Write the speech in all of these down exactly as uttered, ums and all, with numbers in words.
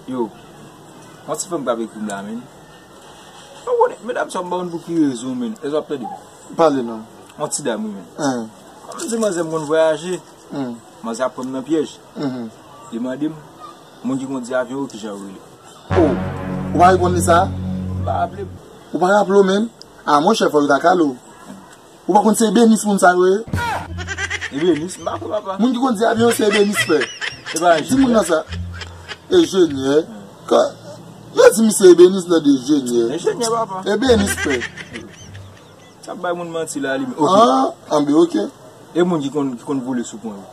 Yo, yon ti fanm k ap ekri m la, men. Ou konnen, medam sa, m pa konn pou ki rezon, men. Èske w ap tande m? Pale non. Yon ti dam, wi, men. Hein. Kòm m di manzè m konn vwayaje, hmm, manzè ap pran m nan pyèj. Mhm. Li mande m, moun ki kondi avyon yo, kijan yo rele? Oh, ou pa reponn li sa? M pa raple m. Ou pa raple w menm? Ah, monchè, fò yo ta kale w. Ou pa konn se ebenis moun sa yo ye? Ebenis? M pa kwè, papa. Moun ki kondi avyon se ebenis, frè. E pa enjenyè? Di moun nan sa. Enjenyè. Ka, yo di misye ebenis nan de enjenyè. Enjenyè, papa. Ebenis, frè. Sa bay moun manti la, li menm. Ok. Ah, anben, ok. E moun ki konn, ki konn vole sou pon yo?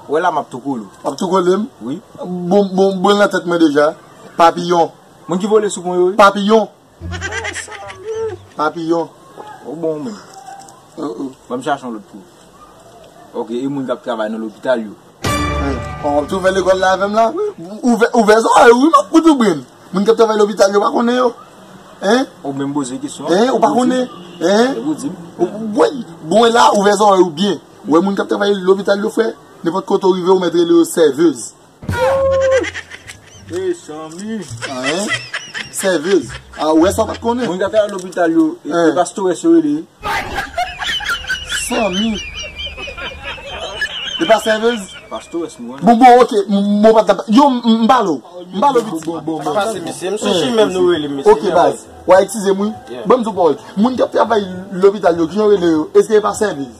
Ou wè la, m ap tou kole w. W ap tou kole m? Wi. Bon, bon, bon, nan tèt mwen deja. Papiyon. Moun ki vole sou pon yo, wi. Papiyon. Papiyon. Ou bon, men. Oh, oh. Ban m chache yon lòt pou ou. Ok, e moun k ap travay nan lopital yo? Hein, w ap tou fè lekòl la avè m la? Ouvè, ouvè zòrèy ou, wi, m ap koute w, Bren. Moun k ap travay lopital yo pa konnen yo? Hein? Ou menm poze kesyon. Hein, ou pa konnen? Hein? Ou di m. Ou, wi, bon, e la, ouvè zòrèy ou byen. Ou wè moun k ap travay lopital yo, frè, nenpòt kote w rive, ou mèt rele yo sèvez. Mezanmi. Hein? Sèvez. Ah, ou wè sa w pa t konnen? Moun k ap travay lopital yo, e, hein, e pastores yo rele. Mezanmi. E pa sèvez? Pastores, mwen. Bon, bon, ok. M, m, bon, pa t ap, yo, m, m pale w. M pale w piti. Bon, bon, bon. Pase, mesye. M sou chimen m nou rele, mesye. Ok, baz. W a eskize m, wi. Yeah. Ban m di w pawòl. Moun k ap travay lopital yo, kijan yo rele yo? Èske e pa sèvez?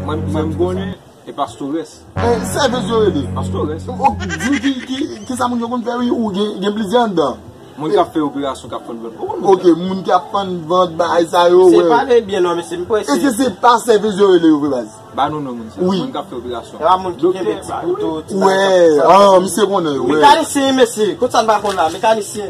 Mwen, mwen, m konnen. E pastores. Eh, sèvez yo rele. Pastores. O, di m ki, ki, ki sa moun yo konn fè, wi, ou gen, gen plizyè anndan. Moun k ap fè operasyon, k ap fann vant. Ou konn moun sa? Ok, moun k ap fann vant, bagay sa yo, wè. Se pale byen non, mesye, m prese. Èske se pa sèvez yo rele yo vre, baz? Ba nou non moun sa. Wi. Moun k ap fè operasyon. E pa moun ki kenbe ti kouto, ti bagay sa. Wè, ah, misye konnen, wè. Mekanisyen, mesye, kote sa n pa konn la, mekanisyen.